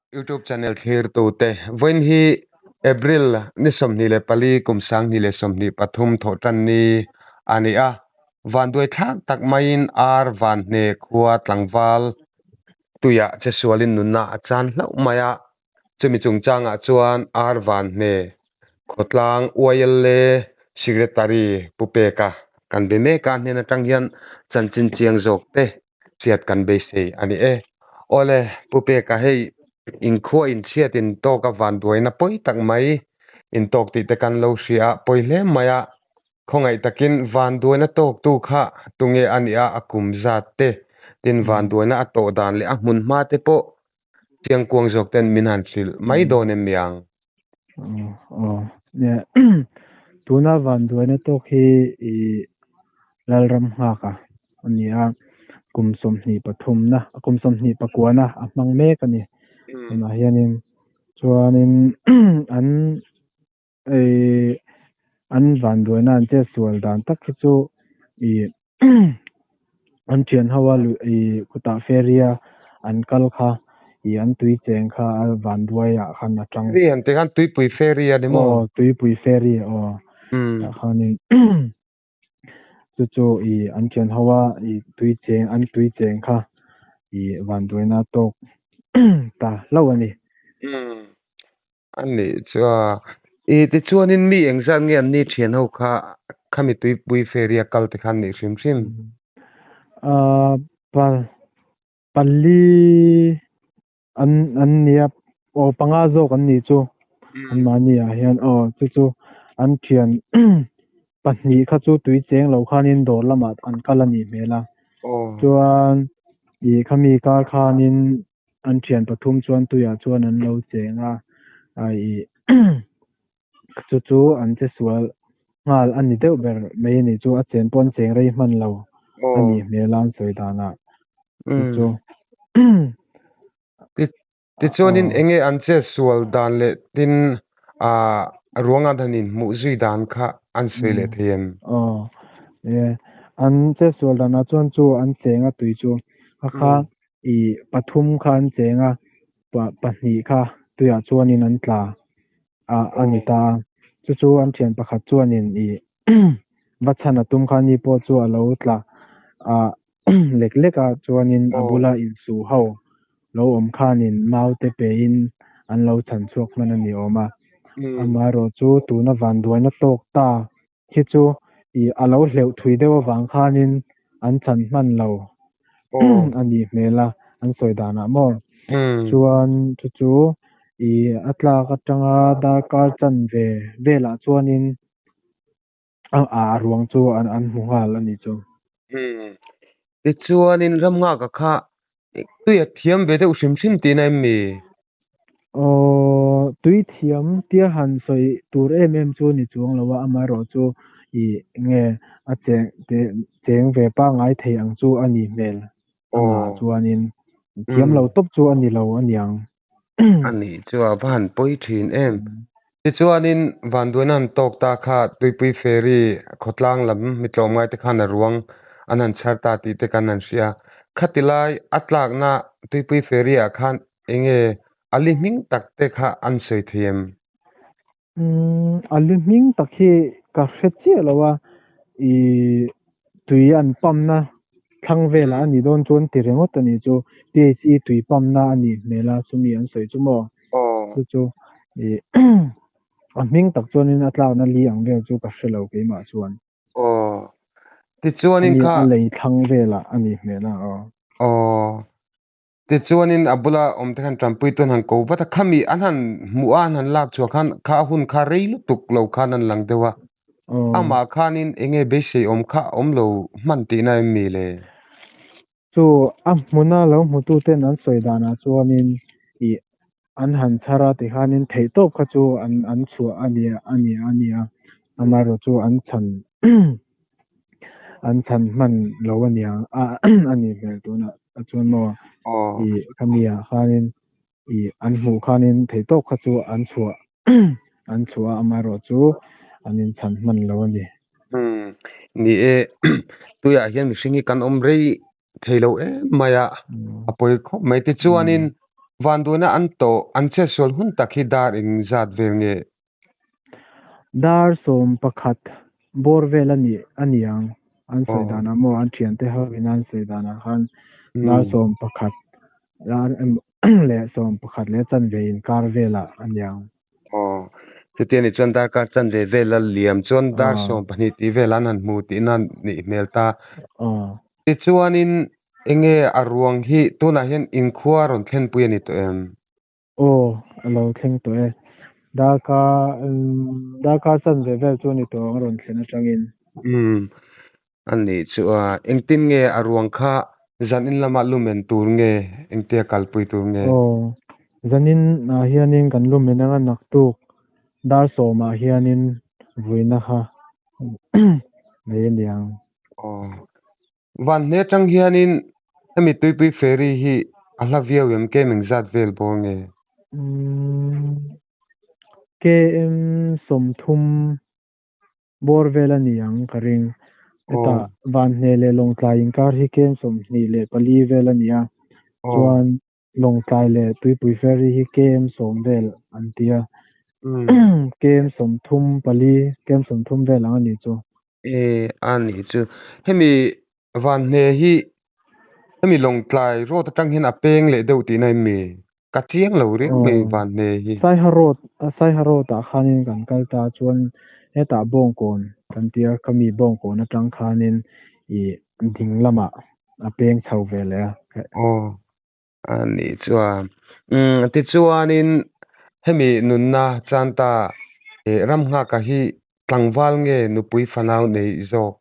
YouTube channel thlirtute, vawiin hi April ni 24 kum 2023 thawhtanni a ni a, vanduai thlak tak maiin Ar Vanhne khua tlangval tuiah chesualin nunna a chan hlauh mai a, chumi chungchangah chuan Ar Vanhne khawtlang YLA Secretary Pu Peka kan be mek a, hnen atang hian chanchin chiang zawk te chhiat kan beisei a ni e. Awle, Pu Peka hei inkhua inchhiat in tawk a vanduaina pawi tak mai in tawk tih te kan lo hria a, pawi hle mai a, khawngaih takin vanduaina tawktu kha tunge a nih a, a kum zat te, tin vanduaina a tawh dan leh a hmun hma te pawh chiang kuang zawk ten min han hrilh mai dawn em niang? Aw, nia. Tuna vanduaina tawk hi i Lalram nghaka a ni a, kum 23 na, kum 29 na a hmang mek a ni. Tunah hianin chuanin an an vanduaina an chetsual dan tak hi chu i an thian ho a i khutah ferry a an kal kha i an tui cheng kha a vanduai ah khan a tang. Ferry han tih khan tuipui ferry a ni maw? Aw tuipui ferry aw tah khanin chu chu i an thian ho a i tui cheng an tui cheng kha i vanduaina tawk ta hlauh a ni. A nih chu a, i tichuanin mi engzat nge an ni thian ho kha khami tuipui ferry a kal te khan nih hrim hrim? Ahh pa pali an an nia aw panga zawk an nih chu an mahni ah hian aw chu chu an thian pahnih kha chu tui cheng lo khanin dawr lamah an kal a nih hmel a chuan ih khami kar khanin An thian pathum chuan tuiah chuan an lo cheng a, a ih chu chu an che sual nghal a ni deuh ber mai a nih chu a chen pawh an cheng rei hman lo a nih hmel a an sawi danah chu chu. Tichuanin eng nge an che sual dan leh tin ah ruang an han inhmuh zui dan kha an sawi leh thei em? Aw, an che sual danah chuan chu an cheng a tui chu a kha I pathum kha an cheng a, pahnih kha tuiah chuanin an tla a a ni ta a. Chu chu an thian pakhat chuanin i va chhan a tum kha ni pawh chu a lo tla a lek lek a, chuanin a bula insu ho lo awm khanin mau te pein an lo chhan chhuak hman a ni awm a. Amaherawh chu tuna vanduaina tawk ta Khi chu i a lo hleuh thui deuh avang khanin an chhan hman lo a nih hmel a, an sawi danah maw? Chuan chu chu i a tlak atanga darkar chanve velah chuanin a ruang chu an hmu nghal a nih chu. Tichuanin ramnghaka kha tui a thiam ve deuh hrim hrim tihna em mi? Aw, tui thiam tia han sawi tur em em chu ni chuang lo a, amaherawh chu i nge a cheng te cheng ve pangngai thei ang chu a nih hmel amah chuanin thiam lo tawp chu a ni lo a niang. A nih chu a va han pawi thin em. Tichuanin Vanduaina han tawk ta kha Tuipui Ferry khawtlang lam mi tlawmngai te khan a ruang an han chhar ta tih te kan han hria. Khati lai a tlakna Tuipui Ferry ah khan enge a li hming tak te kha an sawi thei em? Umm a li hming tak hi ka hre chiah lo a, i tui an pump na thlang velah a nih dawn chuan ti ringawt a nih chu PHE tui pump na a nih hmel a chumi an sawi chu maw chu chu i a hming tak chuanin a tlakna li ang vel chu ka hre lo keimah chuan. Aw tichuanin kha a lei thlang velah a nih hmel a aw. Aw Tichuanin a bula awmte khan tanpui tuan han ko vat a, khami an han hmuh a, an han lak chhuah khan kha a hun kha rei lutuk lo khan an lang deuh a. Amah khanin eng nge beisei awm kha a awm lo hman tihna em mi le? Chu a hmuna lo hmututen an sawi danah chuanin ih an han chhar a tikhanin theihtawp kha chu an an chhuah a ni a ni a ni a, amaherawh chu an chhan an chhan hman lo a nia a a nih hmel tunah a chuan maw ih khami ah khanin ih an hmuh khanin theihtawp kha chu an chhuah an chhuah a amaherawh chu an inchhan hman lo a ni. Umm ni e tuiah hian mihring hi kan awm rei thei lo em mai a, a pawi khawp mai. Tichuanin. Vanduaina an tawh, an chetsual hun tak hi dar eng zat vel nge? Dar 11 bawr vel a nih a ni ang, an sawi danah maw an thiante ho in an sawi danah khan dar 11 leh 11:15 inkar velah a ni ang. Aw, chutia ni chuan darkar chanve vela liam chuan dar 12 tih vel an han hmu tihna nih hmel ta. Tichuanin enge a ruang hi tunah hian inkhua rawn thlenpui a ni tawh em? Aw, a lo thleng tawh e. Darkar darkar chanve vel chu a ni tawh ang a rawn thlen atangin. Umm, a nih chu a. Engtin nge a ruang kha zanin lama lumen tur nge, engtia kalpui tur nge? Aw, zanin ah hianin kan lumen anga naktuk dar sawmah hianin vuina kha nei a niang. Aw, Van hne atang hianin hemi tuipui ferry hi a hla viau em? KM engzat vel bawr nge? KM 30 bawr vel a ni ang ka ring. Hetah Van hne leh Lawngtlai inkar hi KM 24 vel a ni a, chuan Lawngtlai leh Tuipui ferry hi KM 10 vel an ti a, KM 34, KM 30 vel ang a nih chu. E, a nih chu. Hemi Vanhne hi hemi Lawngtlai road atang hian a peng leh deuh tihna em mi? Ka chiang lo riau mai Vanhne hi. Saiha road, Saiha road ah khanin kan kal ta chuan hetah Bawngkawn kan tia khami Bawngkawn atang khanin ih ding lamah a peng chho ve leh a. Aw, a nih chuan umm tichuanin hemi nunna chanta Ramnghaka hi tlangval nge nupui fanau nei zawk?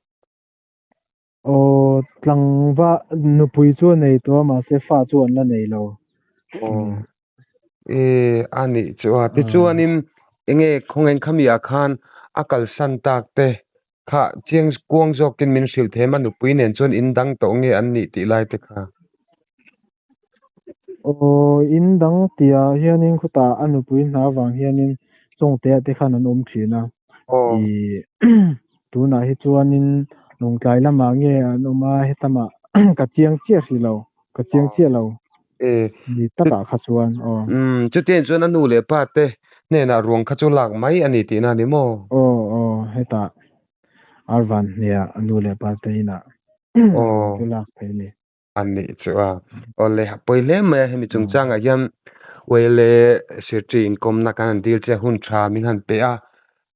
Aw tlangva nupui chu a nei tawh a mahse fa chu an la nei lo. Aw e a nih chu a tichuanin enge khawngaih khami ah khan a kalsan tak te Kha chiang kuang zawkin min hrilh them a, nupui nen chuan in dang tawh nge an nih tih lai te kha. Aw, in dang tihah hianin khutah a nupui hna vang hianin Chawngtea te khan an awm thin a. Ih, tunah hi chuanin Lawngtlai lamah nge an awm a, hetamah ka chiang chiah hrih lo, ka chiang chiah lo. Ni takah kha chuan, aw. Umm, chutiang chuan a nu leh pa te hnenah ruang kha chu lak mai a ni tihna a ni maw? Aw, aw, hetah Arvan hneah a nu leh pa te inah ruang chu lak theih a ni. A nih chu a. Awle, a pawi hle mai a, hemi chungchangah hian Uaile Secretary inkawmna kan han dil che a, hun tha min han pe a.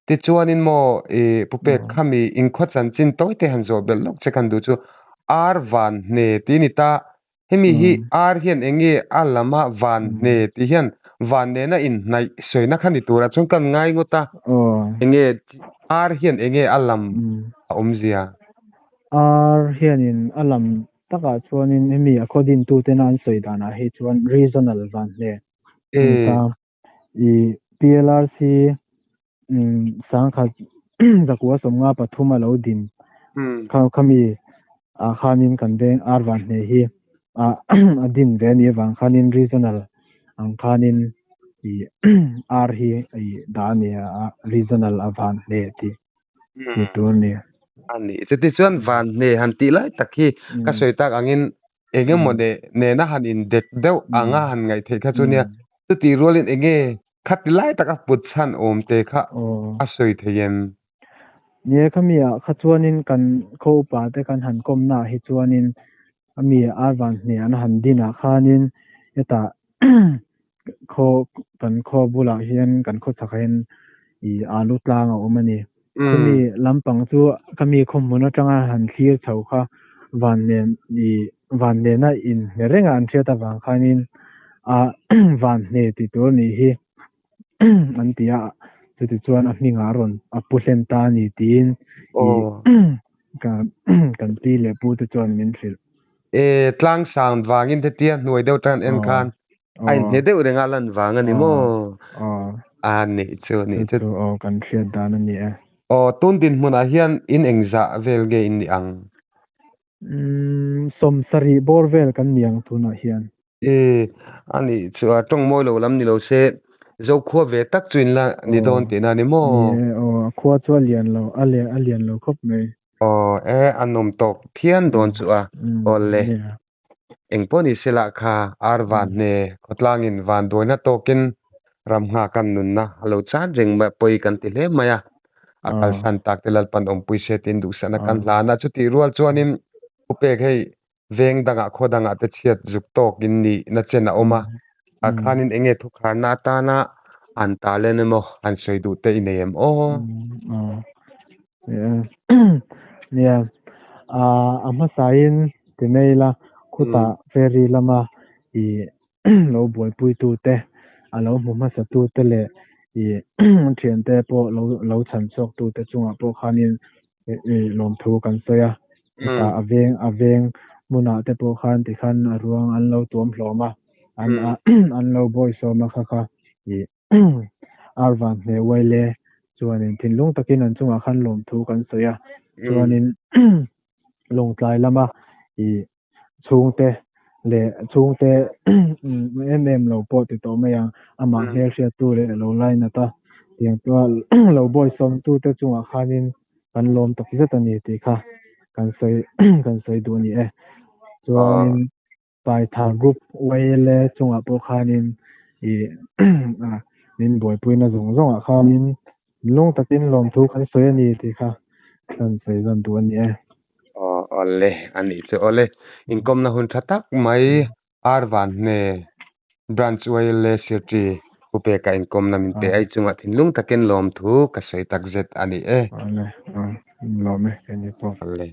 Tichuanin maw i Pu Pek khami inkhaw chanchin tawi te han zawh belh lawk che kan duh chu Arvan hne tih a ni ta. Hemi hi ar hian eng nge a lam a van hne tih hian van nena inhnaih sawina kha ni turah chuan kan ngai ngawt a, eng nge ar hian eng nge a lam a awmzia? Ar hianin a lam takah chuanin hemi a khaw dintutena an sawi danah hi chuan regional van hne a ni ta. I PLRC 1953 a lo din kha khami ah khanin kan veng ar van hne hi a din ve anih avang khanin regional ang khanin ih ar hi ih dah a ni a regional a van hne tih tih tur a ni. A ni chutichuan van hne han tih lai tak hi ka sawi tak angin eng emaw nena han indek deuh anga han ngaih theih kha chu nia chutih rualin eng nge Khati lai taka put chhan awm te kha a sawi thei em? Nia khami ah kha chuanin kan khaw upa te kan han kawmna ah hi chuanin ami Arvan hne an han din ah khanin hetah khaw kan khaw bulah hian kan khaw chhakah hian ih alu tlang a awm a ni. Khami lampang chu khami khaw hmun atanga han thlir chho kha van nen ih van nena inhne renga an hriat avang khanin a van hne tih tur a nih hi an ti a, chuti chuan a hmingah a rawn a pu hlen ta a ni tiin ih kan pi leh pu te chuan min hrilh. E tlang sang vangin hetia hnuai deuh atang en khan a inhne deuh reng a lan vang a ni maw? A nih chu a nih chu. Chu aw kan hriat dan a ni e. Aw tun dinhmunah hian in engzah vel nge in nih ang? Umm 70 bawr vel kan ni ang tunah hian. E a nih chu a tawng mawi lo lam ni lo se Zokhua ve tak chu in la ni dawn tihna a ni maw? Ni e aw a khua chu a lian lo a lian lo khawp mai. Aw e a nawm tawk phian dawn chu a aw le. Engpawh ni se lah kha ar van hne khawtlangin vanduaina tawkin ram nghak an nunna a lo chan reng mai a, pawi kan ti hle mai a. A kalsan tak te Lalpan awmpui se tiin duhsakna kan hlan a. Chutih rual chuanin thupek hei veng dangah khaw dangah te chhiat zuk tawkin nihna chen a awm a. Ah khanin eng nge thukharna atana an talent emaw han sawi duh te i nei em aw? Nia, a hmasain ti mai ila khutah ferry lama i lo buaipuitu te, a lo hmu hmasatu te leh i thiante pawh lo lo chhan chhuaktu te chungah pawh khanin lawmthu kan sawi a. Chutah a veng a veng hmunah te pawh khan tikhan a ruang an lo tuam hlawm a, an an lo bawisawm a kha kha i Arvan hneh uai le chuanin thinlung takin an chungah khan lawmthu kan sawi a. Chuanin Lawngtlai lama i chhungte leh chhungte em em lo pawh ti tawh mai ang amah hmelhriattu leh lo lainat a tiang chuan lo bawisawmtu te chungah khanin kan lawm tak zet a ni tih kha kan sawi kan sawi duh a ni e. Chuanin Paitha Group YLA chungah pawh khanin i min buaipuina zawng zawngah khanin lung takin lawmthu kan sawi a ni tih kha kan sawi zawn duh a ni e. Aw awle a nih chu awle. Inkawmna hun tha tak mai Arvanhne Branch YLA Secretary Pu Peka inkawmna min pe ai chungah thinlung takin lawmthu ka sawi tak zet a ni e. Awle, aw lawm e keini pawh. Awle.